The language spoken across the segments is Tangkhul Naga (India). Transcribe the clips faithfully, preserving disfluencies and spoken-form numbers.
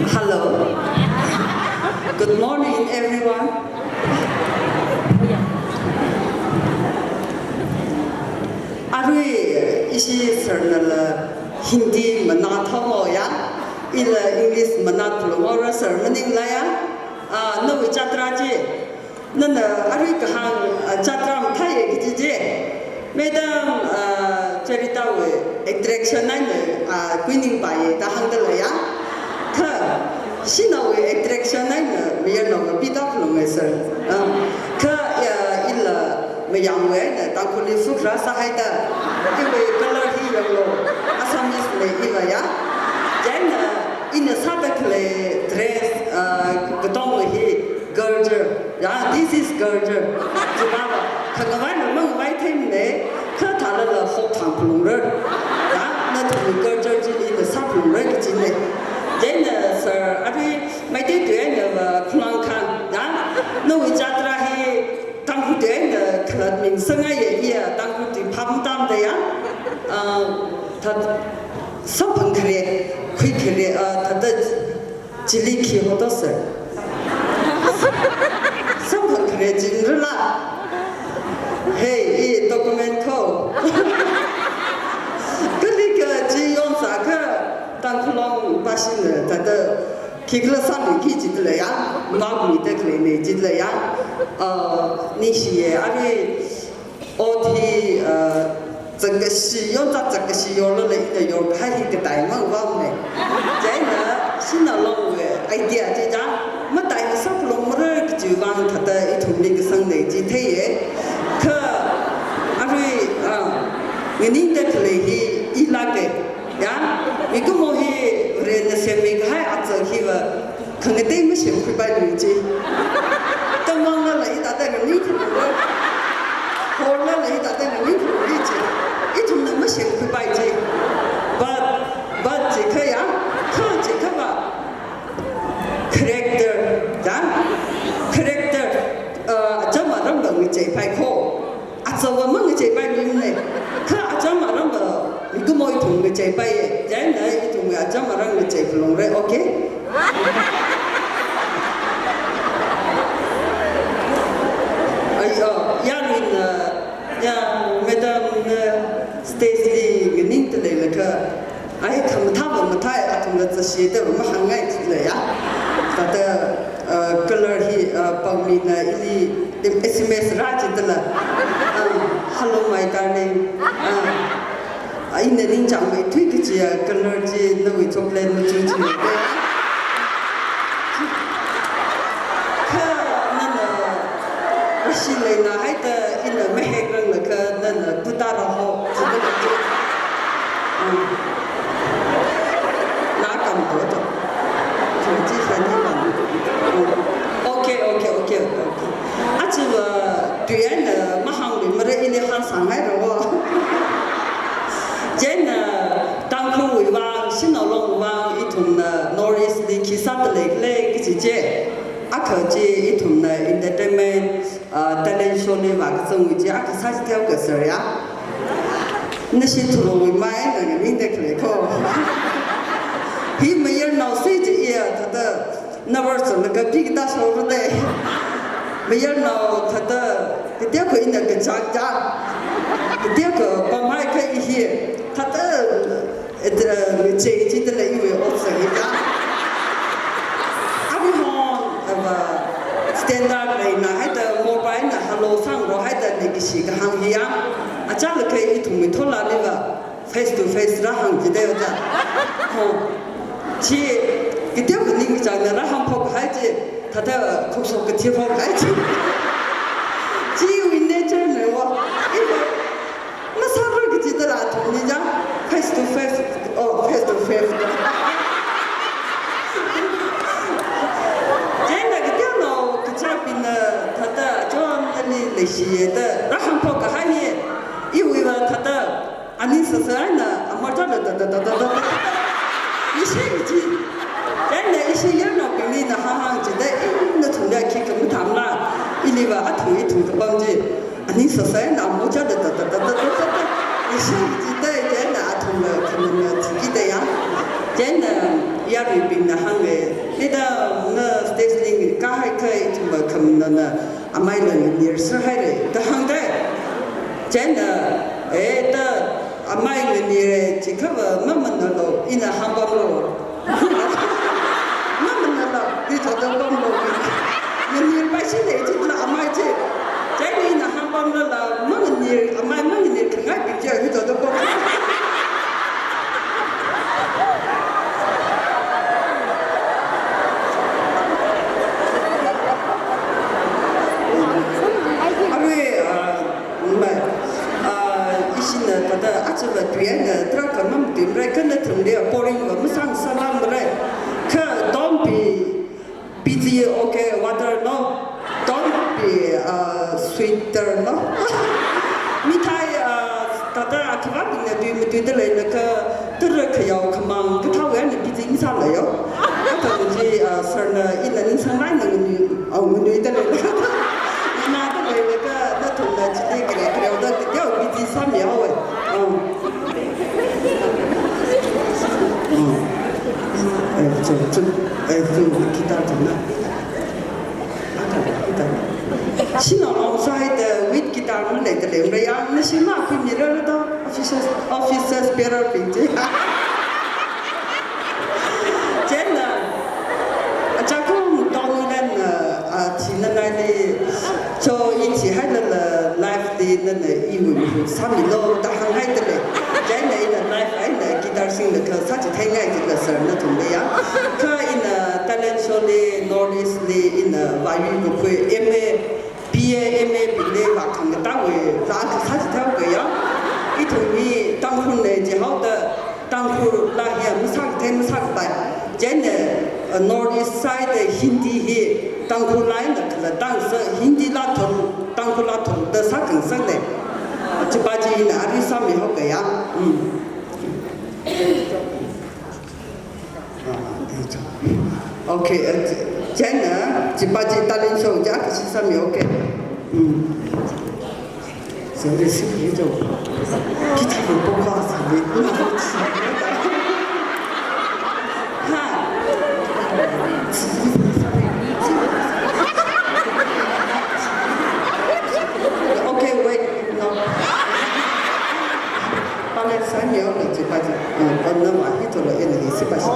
Hello. Good morning, everyone. Arui ishi sir nala Hindi manā thamo ya, ila English manā thamo ra sir maningla ya. Ah, nawui chatra chi. Nana arui kahāng, ah, chatra mathāya kaji chi. Madam, ah, Charita wui attraction eina, ah, kuiningpaiya da hāngdalei ya. Kha, shanaowui attraction eina mayarnao mapida khalung e sir. Ah, kha, ah, ila mayangwui eina Tangkhulli fukra sāhaida. Iwui color hi yanglu. Assamese na iva ya. Chieina, ina sāda khalei dress, ah, katongwui hi Gajar. Ya, this is Gajar. Chibaba, khangavai na mangavai themne, kha thalala hok thang phalungra. Ya, nathumwui Gajar chili na sā phalungra kajine. Chieina sir, arui Meitei tui eina va khulāng khan, ya, nawui chatra hi Tangkhul tui eina khalatming sāngaiya, iya Tangkhul tui pham tamda ya. Ah, that, samphang khare, khui khare, ah, that, chili khi hoto sir. Samphang khare jingrala. Hey, i document ko. Kali kaji yonsākha Tangkhul long passion le, that, khikhala sāluiki jidalei ya, ngākmida khaleine jidalei ya. Uh, ningshiya, arui ot hi, uh, zakkashi, yonzak zakkashi yorlala ina yorkahai hi katei mangvāmane. Chieina, shanao longwui idea chi ja, matai hi sā phalungmara kajiwui vang thāda ithumli kasangne chi theiye. Kha, arui, uh, nganingda khalei hi ilāke. Ya, mikumo hi Varena semmi kahai aja hiva khangatei masemkhuipailui chi. Tamang lala hithāda nganingkhuilui. Horlala hithāda nganingkhuilui chi. Ithumna masemkhuipai chi. But, but chikhaya, kha chikhava character, ya? Character, uh, acham aramva ngacheipai ko. Achava mangacheipaimane. Kha acham aramva mikumo ithum ngacheipaiye. Chieina ithum acham aram ngachei phalungra, okay? Ai, oh, yaruina, ya, madam na stage li nganingda leilakha, ai, khamathā va mathāi, athumla zashida va mahāngngai jilei ya. Thāda, uh, color hi, uh, pangmina ili S M S rā jidala. Uh, "Hello, my darling." Uh, ina ningchāngmeithui kajiya color chi nawui chocolate machu chi. Kha nana rashi leinahaida ina mahekranglakha nana kutara ho. Jidala chi. Um. Na kam to to. Chi chi sani kam. Um. Okay, okay, okay, okay. Achiva tui eina mahāngluimara, ili hāngsānghai rao. Chieina Tangkhulwui vang, shanao longwui vang, ithumna North East li khi sāda leikhala kaji chi. Akha chi ithumna entertainment, uh, talent show li vākazangwui chi akha sāchitheiuka sir ya. Nashi thulungwui mai na nganingda khalei ko. Hi mayarnao sei chi iya thāda nervous laga pi kathā shorade. Mayarnao thāda kateokha ina kachak ja. Kateokha pamhai kha i hi thāda, eh, ngachei jidala iwui otsak hi ja. Aruihon, ava, standard leinahaida mobile na hello sāngarohaida leikashi kahāng hi ya. Achālakha ithumwui tholaliva face to face rāhāng jidei oja. Ho. Chi, kateokha ningkachāngna rāhāngphok kahai chi, thāda khukshok kachiphok kahai chi. Chiwui nature ne wo. Iva, masāra kajidala athumli ja, face to face, oh, face to face. Chieina kateonao kachābingna thāda achon ali leishiye da rāhāngphok kahai hi, iwuiva thāda, ani sāsā eina, amorta da da da da da da. Ishi chi. Chieina ishi yarnaobingli ina hānghāng jida, eh, nathumla khikha mathāmala, iliva athum ithum kapam chi. Ani sāsā eina amorta da da da da da da da. Ishi jida, chieina athumla khanana thikida ya. Chieina yaruibingna hānga, "Ida na stage li kahai kha ithumva khamanana amaila nganirserhaira," da hāngda. Chieina, "Eh, da amai nganira, chikhava mamanalu, ina hāngpamlu." Mamanalu, hithāda pamlu. Nganirpaishina chila amai chi. Chieina ina hāngpamlala, manganir, amai manganir khangaibing chi hithāda pam. Arui, ah, mai, ah, ishina thāda aja va tui eina tarākha mamatuimarai, kha nathumli boring va masāngasakmara. Kha don't be busy, okay, water no. Don't be, uh, sweeter no. Mithai, uh, thāda akhavābingna tui matuida leilakha, tara khayao khamang kathāwui eina busy masālayo. Athang chi, uh, sir na ina ningsanglāk eina nganui, uh, nganuida leilakha. Nganāda leilakha, nathumna chili kare kareoda kateokha busy sāmihaowa. Um. Mm. Eh, chun, chun, eh, chun, guitar chun na. Guitar, guitar. Sino alongside the with guitar maleida leimara ya, nashi makhuimirala da, officers, officers bearer bing chi. Chieina, achākum Tongnulan, uh, uh, thina naili, so, ichihailala live li nana iwui mahut sāmilu da hānghaida lei. Chieina ina live eina guitar singlaga sāchitheingai jila sir nathumli ya. Kha ina talent show li, North East li ina vāyui kakhui M A, B A, M A bingli vākhangkatā wui laa sāchitheihaoka ya. Ithum hi Tangkhulna jihaoda, Tangkhul laa hi masākathei masākapai. Chieina, uh, North East side Hindi hi Tangkhul laa eina khala tāngasak, Hindi laa thur, Tangkhul laa thurda sākhangasakna. Chipa chi ina arui sāmihaoka ya. Mm. Ah, okay, uh, chieina chipa chi talent show ja kashi sāmi, okay. Mm. Sorry, sorry, jo. Guitar vo poka sāmi. Ha. Okay, wait, no. Pale sāmihaola chipa chi. Ah, konna ma hithālo ina hi sipa shi.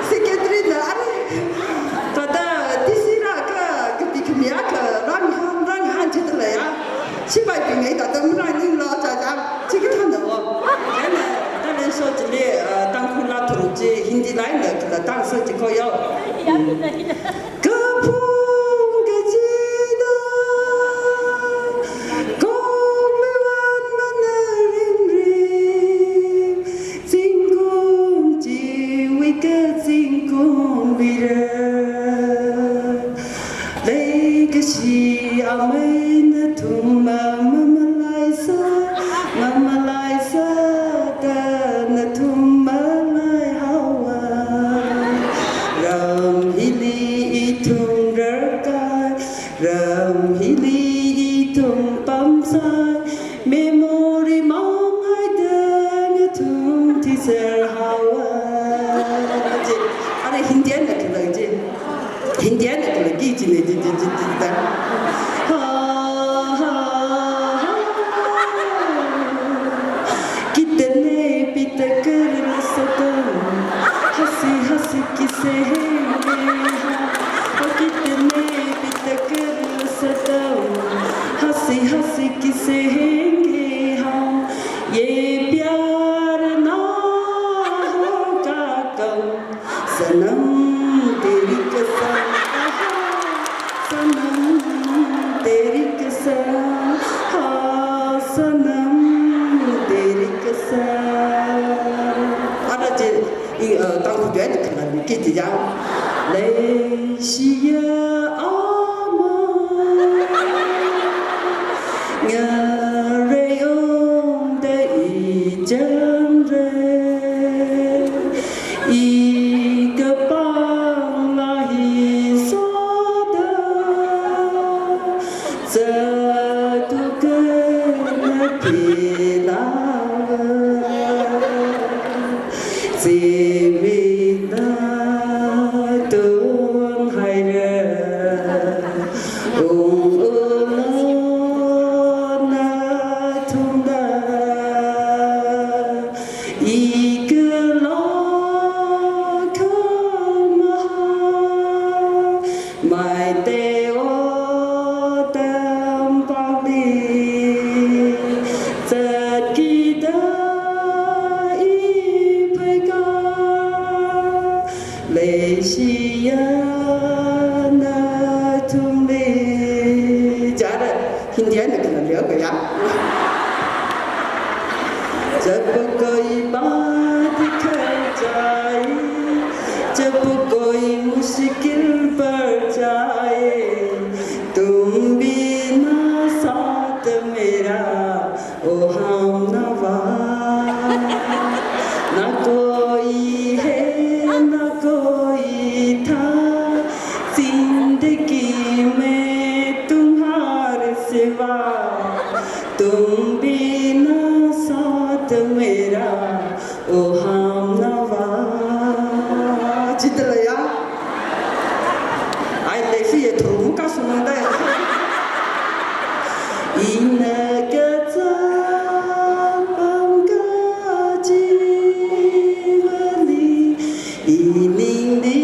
Secretary na, arui, thāda, D C rākha, kapi khami akha, rāngahān, rāngahān jida leiya. Chipaibing eina thāda marāninglo, cha cha, chikathāna wo. Chieina, talent show chili, uh, Tangkhul laa tharuk chi, Hindi laa eina khala tāngasak chi kho yo. Kaphung kachida, kongmiwon mana ringring, zingkum chiwui kazingkum wira. Leikashi amei nathum mamalaisa, mamalaisa da nathum malaihaowa. Ram hili ithum rarkai, ram hili ithum pamsai, memory manghaida nathum thiserhaowa. Chi, ara Hindi eina khala chi. Hindi eina khala ki chine, chi, chi, chi, chi, ta. Ha, ha, ha, ha. कितने भी टकरा लो सनम, हंसी हंसी के सहेंगे हम। ओ कितने भी टकरा लो सनम, हंसी हंसी के सहेंगे हम। ये प्यार ना होगा कम, सनम तेरी कसम, आहा, सनम तेरी कसम, हाँ, सनम तेरी कसम। Ara chi, i, uh, Tangkhul tui eina khala ki chi ya. Leishiya ama, ngarei ungda i chānra. I kapāng laa hi soda, zathu kana philava. Zimikna tunghaira, ungula nathumna, ikala kamaha, Meitei ot tampakli zatkida iphaika, leishiya nathumli. Jara, Hindi eina khanaliya kaya. जब कोई बात कर जाए, जब कोई मुश्किल पड़ जाए, तुम भी ना साथ मेरा, ओ हमनवा। ना कोई है, ना कोई था, जिंदगी में तुम्हारे सिवा, तुम भी ना साथ मेरा, ओ हमनवा. Chitala ya. Ai, leishi ya thuru muka sunang da. Ina kaza pamka jivali, iningli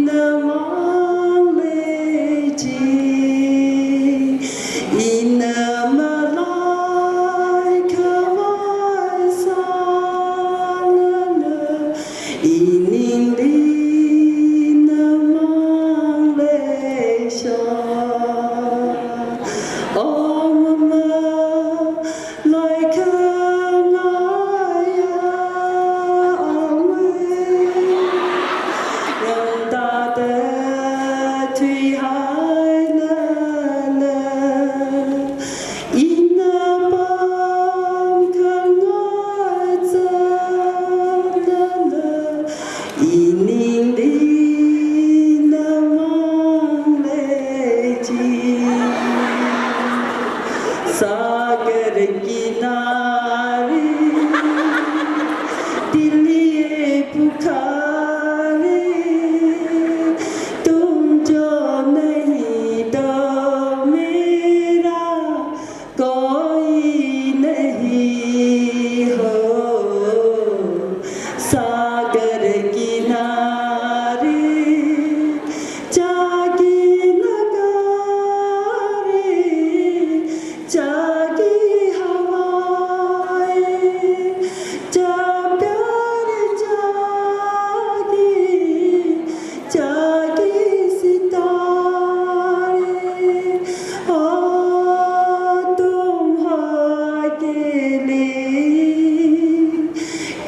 namang leiji. Ina malai khavai sālala, iningli namang leisho. O mama, loikhangaiya awui, ngamtāda thuihailala, ina pamkhangai zatlala, iningli namang leiji. सागर किनारे दिल ये पुकारे, तुम जो नहीं तो मेरा कोई नहीं हो. सागर किनारे जागी नगारे, जागी हवाएं, जा प्यार जागी, जागी सितारे, ओ तुम हो अकेले,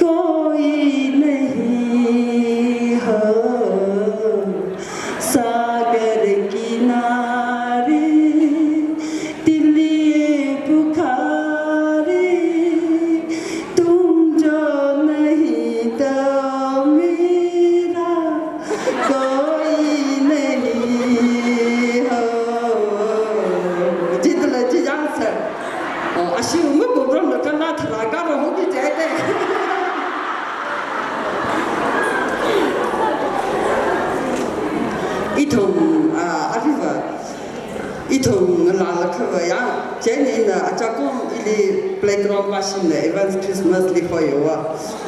कोई नहीं हो. सागर किनारे दिल ये पुकारे, तुम जो नहीं तो मेरा कोई नहीं हो. Chitala chi yang sir. Oh, ashi uma program la kala thala karo hoki jai de. Ithum, ah, aruiva, ithum ngalālakhava ya, chieina ina achakum ili playground vāshina, Evans Christmas li hoiwa,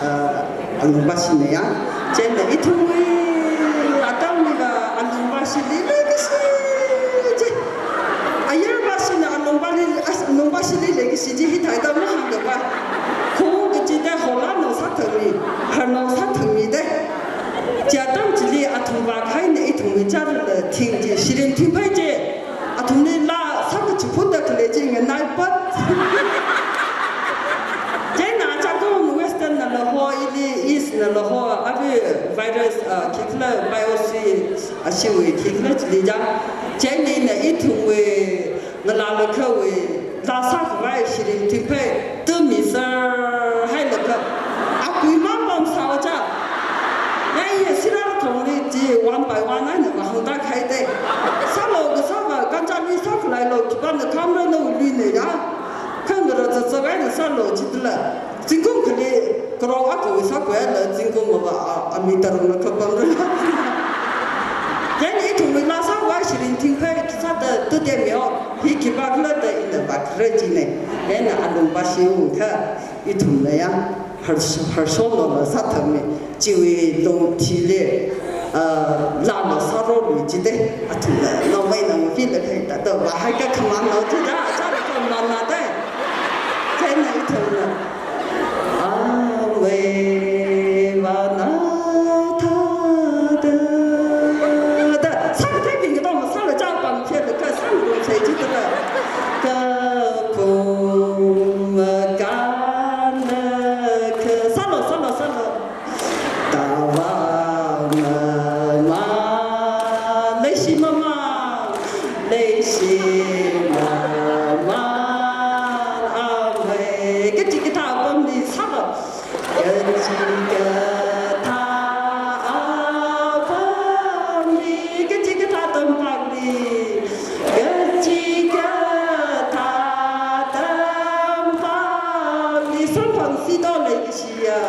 ah, alung vāshina ya. Chieina ithumwui atamliva alung vāshili leikashi chi. Ayar vāshina alung vāli, as-, alung vāshili leikashi chi hithāda mahāngkapa. Khong kachida hola nao sāthangmi, har nao sāthangmi de. Chi atam chili athum vākahaina ithumwui chārala thing chi, shirin thingphai chi. Athumli laa sākachiphunda khalei chi nganaipat. Chieina achakum Western nala ho, ili East nala ho, arui virus, ah, khikhala biopsy, ashiwui khikhala chili ya. Chieina ina ithumwui ngalālakhawui laa sākhavai shirin thingphai tumi sir hailakha, akui mapam sāwa cha. Yai ya sirā thongli chi one by one eina vāhāngda kahai de. Sālo kasāva kanchāli sākhalei lo, khipāna khamra nawui luina ya. Khangarā zatzak eina sālo chitala. Zingkum khali Karong akha sākhuilaga zingkum mava, a, ami tarung na kapam rula. Chieina ithumwui laa sāvā shirin thingphei sāda tude meo, hi khipākhala da ina vākharā jina. Chieina alung vāshiungkha, ithumna ya, har-, harshonla sāthangmi, chiwui lungthili, ah, laala sārolu jida, athumna, nawui nang feel la thei da, da, vāhaiakha khamānlo jida, achālakha khamānna da. Chieina ithumna, amei vāna thāda, da, sākatheibing katonga sāla chāpam khe da, kasāngarumsei jida, kapung makanna kha, sālo, sālo, sālo. Tavā mama, leishi mama, leishi mama, amei, kachikathā apamli sālo. Kachikathā apamli, kachikathā tampakli, kachikathā tampakli, samphang sito leikashiya.